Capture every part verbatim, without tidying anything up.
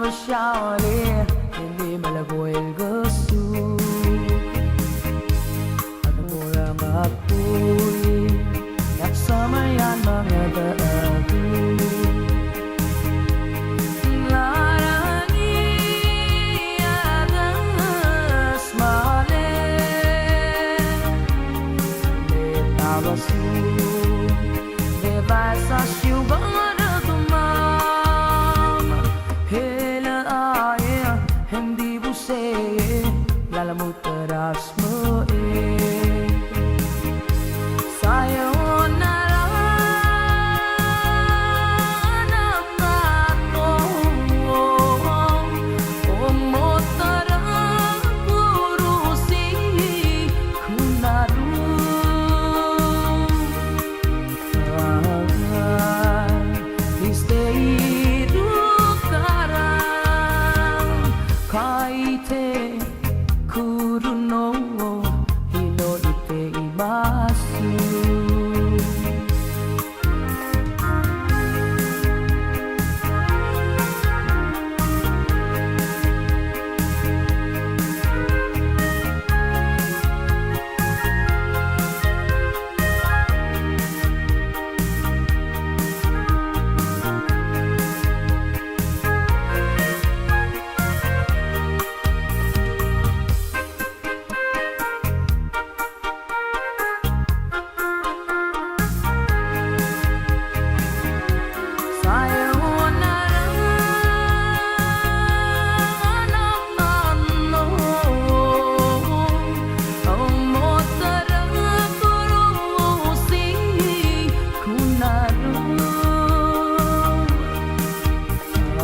Siaole, e ni malagoel gosu. Ata mora ngapui, yak sama yan mangata aku. Larangi atas male, le tabasu, le baisa siu bangana tumam. Hela ae, hendi buse, lala mutaras mo e. Sayonara, na tato, o motara kurusi kunaru. Iste iru kara kaite kuruno, ino ite i masu.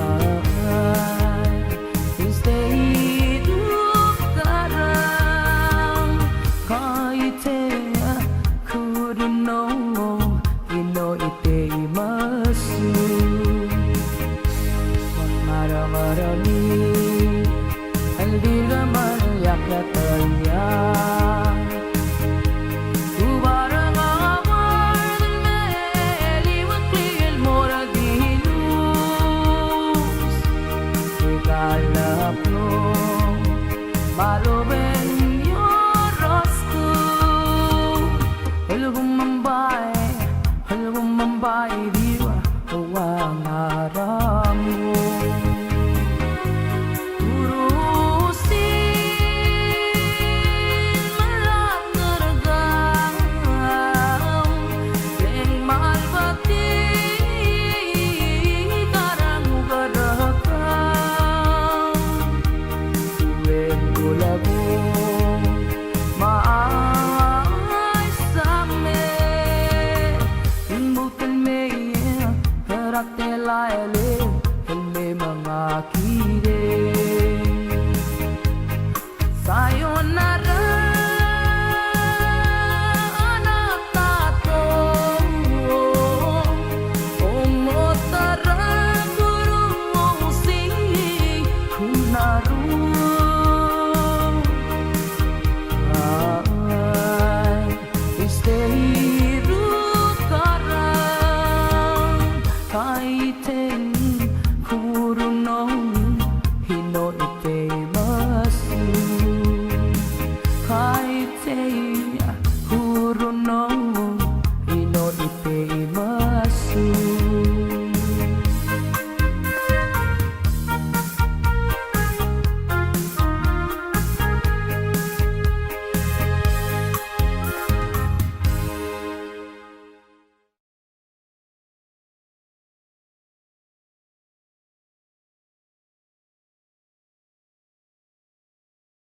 Ai, iste iru kara kaite kuruno, ino ite i masu. Mamaramara ni aldiga maliak la talia. Kubarang awar meli wakil mora dilus. Ikalaplo, maloben yorosku. Hulgum mambai, hulgum mambai diwa, uang aramu. Kurusin malat nergau, leng malbati karang ugarakau. Wen ulabu maai same, imbutan mei, erak tela ele, ele mangakire. Sayonara, ana tato, o motara kurusi kunaru. Ai, iste iru kara kaite kuruno, ino ite i masu. Kaite kuruno, ino ite i masu.